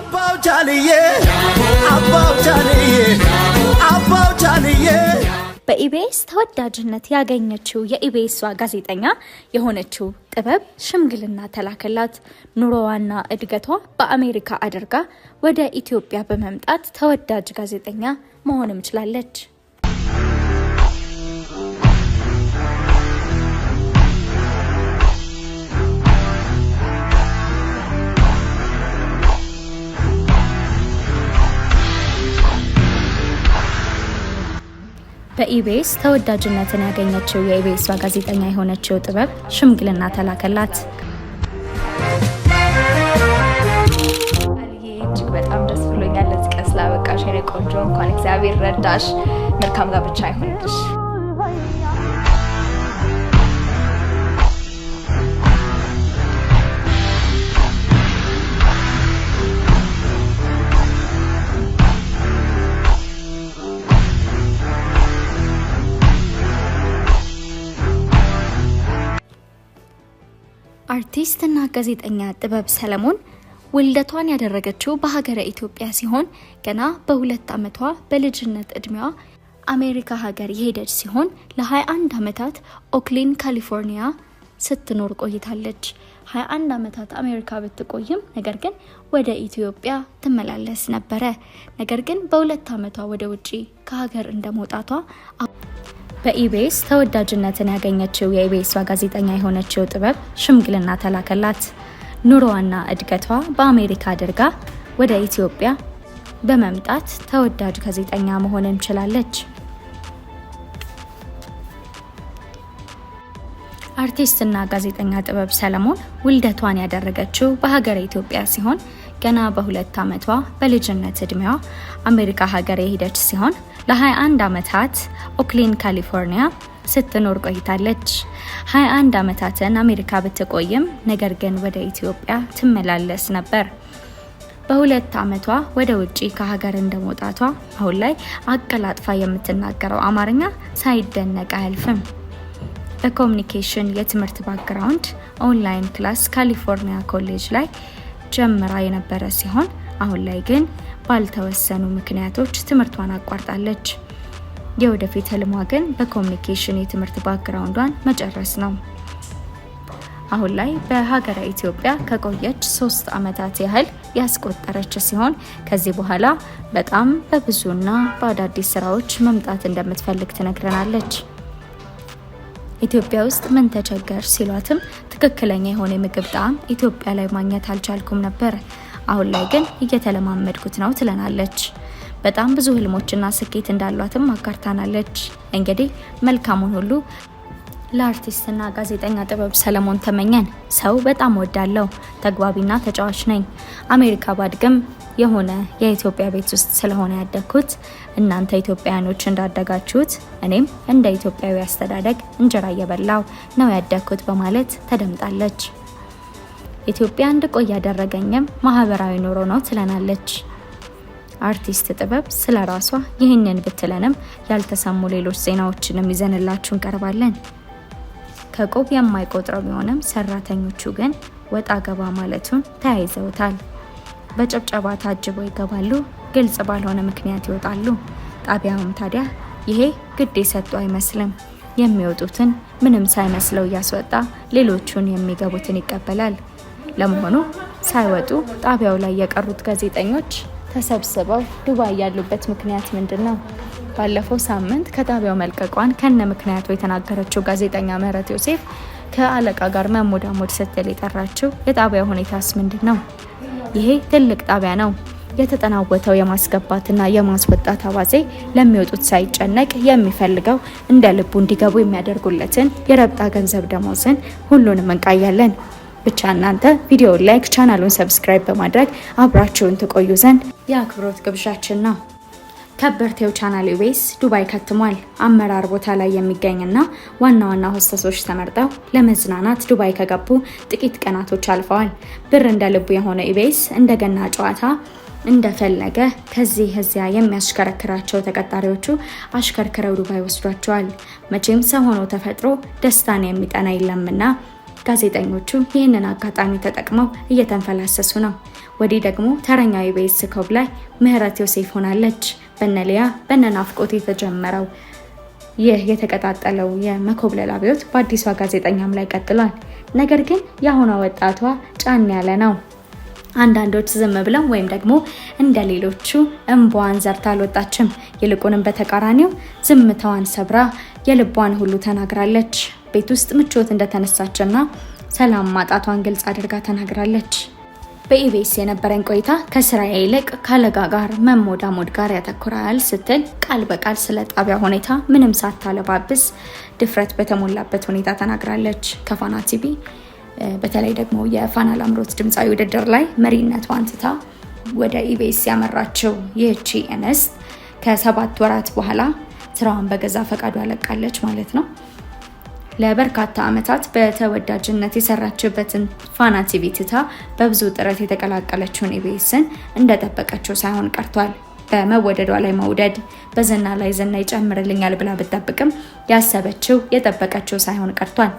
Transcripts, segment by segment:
አባው ቻልዬ፣ አባው ቻልዬ፣ አባው ቻልዬ። በኢቢኤስ ተወዳጅነት ያገኘችው የኢቢኤሷ ጋዜጠኛ የሆነችው ጥበብ ሽምግልና ተላከላት። ኑሮዋና እድገቷ በአሜሪካ አድርጋ ወደ ኢትዮጵያ በመምጣት ተወዳጅ ጋዜጠኛ መሆንም ችላለች። በኢቢኤስ ተወዳጅነትን ያገኘችው የኢቢኤሷ ጋዜጠኛ የሆነችው ጥበብ ሽምግልና ተላከላት። አልዬ፣ እጅግ በጣም ደስ ብሎኛል ለዚህ ቀን ስላበቃሽ የኔ ቆንጆ። እንኳን እግዚአብሔር ረዳሽ። መልካም ጋብቻ ይሁንልሽ። አርቲስትና ጋዜጠኛ ጥበብ ሰለሞን ውልደቷን ያደረገችው በሀገረ ኢትዮጵያ ሲሆን ገና በ2 ዓመቷ በልጅነት እድሜዋ አሜሪካ ሀገር የሄደች ሲሆን ለ21 ዓመታት ኦክሊን ካሊፎርኒያ ስትኖር ቆይታለች። 21 ዓመታት አሜሪካ ብትቆይም ነገር ግን ወደ ኢትዮጵያ ትመላለስ ነበረ። ነገር ግን በ2 ዓመቷ ወደ ውጪ ከሀገር እንደመውጣቷ በኢቢኤስ ተወዳጅነትን ያገኘችው የኢቢኤሷ ጋዜጠኛ የሆነችው ጥበብ ሽምግልና ተላከላት። ኑሮዋና እድገቷ በአሜሪካ አድርጋ ወደ ኢትዮጵያ በመምጣት ተወዳጅ ጋዜጠኛ መሆንን ችላለች። አርቲስትና ጋዜጠኛ ጥበብ ሰለሞን ውልደቷን ያደረገችው በሀገረ ኢትዮጵያ ሲሆን ገና በ2 ዓመቷ በልጅነት እድሜዋ አሜሪካ ሀገር የሄደች ሲሆን ለ21 ዓመታት ኦክሊን ካሊፎርኒያ ስትኖር ቆይታለች። 21 ዓመታትን አሜሪካ ብትቆይም ነገር ግን ወደ ኢትዮጵያ ትመላለስ ነበር። በ2 ዓመቷ ወደ ውጪ ከሀገር እንደመውጣቷ አሁን ላይ አቀላጥፋ የምትናገረው አማርኛ ሳይደነቅ አያልፍም። በ communication የትምህርት background online class ካሊፎርኒያ ኮሌጅ ላይ ጀምራ የነበረ ሲሆን አሁን ላይ ግን ባልተወሰኑ ምክንያቶች ትምህርቷን አቋርጣለች። የወደፊት ህልሟ ግን በ communication የትምህርት background ዷን መጨረስ ነው። አሁን ላይ በሀገረ ኢትዮጵያ ከቆየች 3 ዓመታት ያህል ያስቆጠረች ሲሆን ከዚህ በኋላ በጣም በብዙና በአዳዲስ ስራዎች መምጣት እንደምትፈልግ ትነግረናለች። ኢትዮጵያ ውስጥ ምን ተቸገር ሲሏትም ትክክለኛ የሆነ የምግብ ጣዕም ኢትዮጵያ ላይ ማግኘት አልቻልኩም ነበር፣ አሁን ላይ ግን እየተለማመድኩት ነው ትለናለች። በጣም ብዙ ህልሞችና ስኬት እንዳሏትም አጋርታናለች። እንግዲህ መልካሙን ሁሉ ለአርቲስትና ጋዜጠኛ ጥበብ ሰለሞን ተመኘን። ሰው በጣም ወዳለው፣ ተግባቢና ተጫዋች ነኝ። አሜሪካ ባድግም የሆነ የኢትዮጵያ ቤት ውስጥ ስለሆነ ያደግኩት እናንተ ኢትዮጵያውያኖች እንዳደጋችሁት እኔም እንደ ኢትዮጵያዊ አስተዳደግ እንጀራ እየበላው ነው ያደግኩት በማለት ተደምጣለች። ኢትዮጵያ እንድቆይ ያደረገኝም ማህበራዊ ኑሮ ነው ትለናለች። አርቲስት ጥበብ ስለ ራሷ ይህንን ብትለንም ያልተሰሙ ሌሎች ዜናዎችንም ይዘንላችሁ እንቀርባለን። ከቆብ የማይቆጥረው ቢሆንም ሰራተኞቹ ግን ወጣ ገባ ማለቱን ተያይዘውታል። በጭብጨባ ታጅበው ይገባሉ፣ ግልጽ ባልሆነ ምክንያት ይወጣሉ። ጣቢያውም ታዲያ ይሄ ግድ የሰጡ አይመስልም። የሚወጡትን ምንም ሳይመስለው እያስወጣ ሌሎቹን የሚገቡትን ይቀበላል። ለመሆኑ ሳይወጡ ጣቢያው ላይ የቀሩት ጋዜጠኞች ተሰብስበው ዱባይ ያሉበት ምክንያት ምንድን ነው? ባለፈው ሳምንት ከጣቢያው መልቀቋን ከነ ምክንያቱ የተናገረችው ጋዜጠኛ ምህረት ዮሴፍ ከአለቃ ጋር መሞዳሞድ ስትል የጠራችው የጣቢያው ሁኔታስ ምንድን ነው? ይሄ ትልቅ ጣቢያ ነው። የተጠናወተው የማስገባትና የማስወጣት አባዜ ለሚወጡት ሳይጨነቅ የሚፈልገው እንደ ልቡ እንዲገቡ የሚያደርጉለትን የረብጣ ገንዘብ ደሞዝን ሁሉንም እንቃያለን። ብቻ እናንተ ቪዲዮውን like፣ ቻናሉን subscribe በማድረግ አብራችሁን ትቆዩ ዘንድ የአክብሮት ግብዣችን ነው። ከበርቴው ቻናል ኢቢኤስ ዱባይ ከትሟል። አመራር ቦታ ላይ የሚገኝና ዋና ዋና ሆስተሶች ተመርጠው ለመዝናናት ዱባይ ከገቡ ጥቂት ቀናቶች አልፈዋል። ብር እንደ ልቡ የሆነ ኢቢኤስ እንደገና ጨዋታ እንደፈለገ ከዚህ እዚያ የሚያሽከረክራቸው ተቀጣሪዎቹ አሽከርክረው ዱባይ ወስዷቸዋል። መቼም ሰው ሆኖ ተፈጥሮ ደስታን የሚጠና የለምና ጋዜጠኞቹ ይህንን አጋጣሚ ተጠቅመው እየተንፈላሰሱ ነው። ወዲህ ደግሞ ተረኛው ኢቢኤስ ኮብላይ ምህረት ዮሴፍ ሆናለች። በነሊያ በነናፍቆት የተጀመረው ይህ የተቀጣጠለው የመኮብለል አብዮት በአዲሷ ጋዜጠኛም ላይ ቀጥሏል። ነገር ግን የአሁኗ ወጣቷ ጫን ያለ ነው። አንዳንዶች ዝም ብለው ወይም ደግሞ እንደ ሌሎቹ እንባዋን ዘርታ አልወጣችም። ይልቁንም በተቃራኒው ዝምታዋን ሰብራ የልቧን ሁሉ ተናግራለች። ቤት ውስጥ ምቾት እንደተነሳችና ሰላም ማጣቷን ግልጽ አድርጋ ተናግራለች። በኢቢኤስ የነበረን ቆይታ ከስራዬ ይልቅ ካለቃ ጋር መሞዳሞድ ጋር ያተኩራል ስትል ቃል በቃል ስለ ጣቢያ ሁኔታ ምንም ሳታለባብስ ድፍረት በተሞላበት ሁኔታ ተናግራለች። ከፋና ቲቪ በተለይ ደግሞ የፋና ላምሮት ድምፃዊ ውድድር ላይ መሪነቷን ትታ ወደ ኢቢኤስ ያመራችው ይህቺ እንስት ከ7 ወራት በኋላ ስራዋን በገዛ ፈቃዷ ለቃለች ማለት ነው። ለበርካታ ዓመታት በተወዳጅነት የሰራችበትን ፋና ቲቪ ትታ በብዙ ጥረት የተቀላቀለችውን ኢቢኤስን እንደጠበቀችው ሳይሆን ቀርቷል። በመወደዷ ላይ መውደድ፣ በዝና ላይ ዝና ይጨምርልኛል ብላ ብትጠብቅም ያሰበችው የጠበቀችው ሳይሆን ቀርቷል።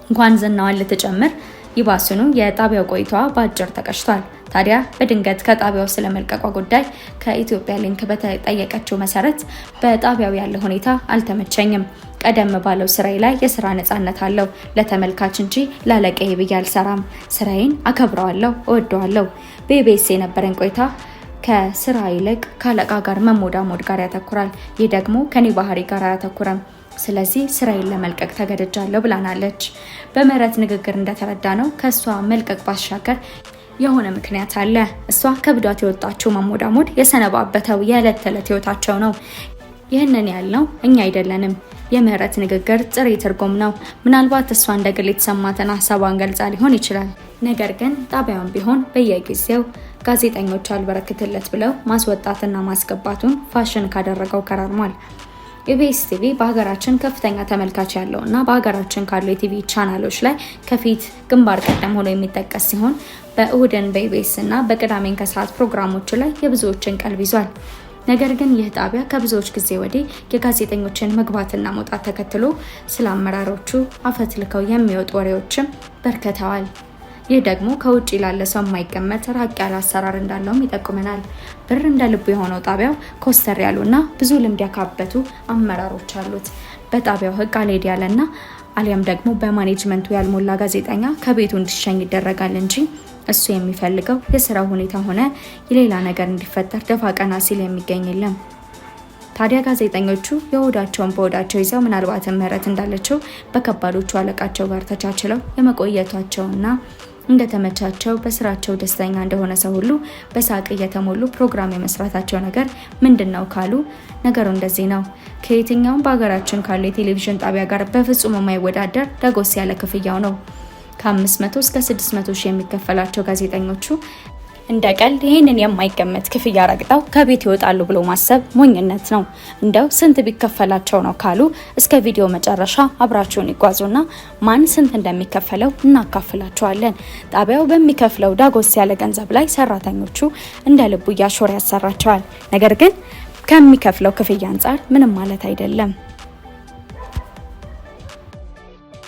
እንኳን ዝናዋን ልትጨምር ይባስኑ የጣቢያው ቆይታዋ በአጭር ተቀጭቷል። ታዲያ በድንገት ከጣቢያው ስለመልቀቋ ጉዳይ ከኢትዮጵያ ሊንክ በተጠየቀችው መሰረት በጣቢያው ያለ ሁኔታ አልተመቸኝም። ቀደም ባለው ስራዬ ላይ የስራ ነፃነት አለው። ለተመልካች እንጂ ላለቃዬ ብዬ አልሰራም። ስራዬን አከብረዋለሁ፣ እወደዋለሁ። በኢቢኤስ የነበረን ቆይታ ከስራ ይልቅ ካለቃ ጋር መሞዳሞድ ጋር ያተኩራል። ይህ ደግሞ ከኔ ባህሪ ጋር አያተኩረም። ስለዚህ ስራዬን ለመልቀቅ ተገድጃለሁ ብላናለች። በምህረት ንግግር እንደተረዳ ነው ከእሷ መልቀቅ ባሻገር የሆነ ምክንያት አለ። እሷ ከብዷት የወጣችው መሞዳሞድ የሰነባበተው የዕለት ተዕለት ህይወታቸው ነው። ይህንን ያልነው እኛ አይደለንም። የምህረት ንግግር ጥሬ ትርጉም ነው። ምናልባት እሷ እንደ ግል የተሰማትን ሀሳቧን ገልጻ ሊሆን ይችላል። ነገር ግን ጣቢያውን ቢሆን በየጊዜው ጋዜጠኞች አልበረክትለት ብለው ማስወጣትና ማስገባቱን ፋሽን ካደረገው ከራርሟል። ኢቢኤስ ቲቪ በሀገራችን ከፍተኛ ተመልካች ያለው እና በሀገራችን ካሉ የቲቪ ቻናሎች ላይ ከፊት ግንባር ቀደም ሆኖ የሚጠቀስ ሲሆን በእሁድን በኢቢኤስ እና በቅዳሜን ከሰዓት ፕሮግራሞቹ ላይ የብዙዎችን ቀልብ ይዟል። ነገር ግን ይህ ጣቢያ ከብዙዎች ጊዜ ወዲህ የጋዜጠኞችን መግባትና መውጣት ተከትሎ ስለ አመራሮቹ አፈትልከው የሚወጡ ወሬዎችም በርከተዋል። ይህ ደግሞ ከውጭ ላለ ሰው የማይገመት ራቅ ያለ አሰራር እንዳለውም ይጠቁመናል። ብር እንደ ልቡ የሆነው ጣቢያው ኮስተር ያሉና ብዙ ልምድ ያካበቱ አመራሮች አሉት። በጣቢያው ሕግ አልሄድ ያለና አሊያም ደግሞ በማኔጅመንቱ ያልሞላ ጋዜጠኛ ከቤቱ እንዲሸኝ ይደረጋል እንጂ እሱ የሚፈልገው የስራው ሁኔታ ሆነ የሌላ ነገር እንዲፈጠር ደፋ ቀና ሲል የሚገኝ የለም። ታዲያ ጋዜጠኞቹ የሆዳቸውን በሆዳቸው ይዘው ምናልባትም ምህረት እንዳለችው በከባዶቹ አለቃቸው ጋር ተቻችለው የመቆየታቸውና እንደተመቻቸው በስራቸው ደስተኛ እንደሆነ ሰው ሁሉ በሳቅ እየተሞሉ ፕሮግራም የመስራታቸው ነገር ምንድን ነው ካሉ ነገሩ እንደዚህ ነው። ከየትኛውም በሀገራችን ካሉ የቴሌቪዥን ጣቢያ ጋር በፍጹም የማይወዳደር ዳጎስ ያለ ክፍያው ነው። ከ500 እስከ 600 ሺህ የሚከፈላቸው ጋዜጠኞቹ እንደ ቀልድ ይህንን የማይገመት ክፍያ ረግጠው ከቤት ይወጣሉ ብሎ ማሰብ ሞኝነት ነው። እንደው ስንት ቢከፈላቸው ነው ካሉ እስከ ቪዲዮ መጨረሻ አብራችሁን ይጓዙና ማን ስንት እንደሚከፈለው እናካፍላችኋለን። ጣቢያው በሚከፍለው ዳጎስ ያለ ገንዘብ ላይ ሰራተኞቹ እንደ ልቡ እያሾረ ያሰራቸዋል። ነገር ግን ከሚከፍለው ክፍያ አንጻር ምንም ማለት አይደለም።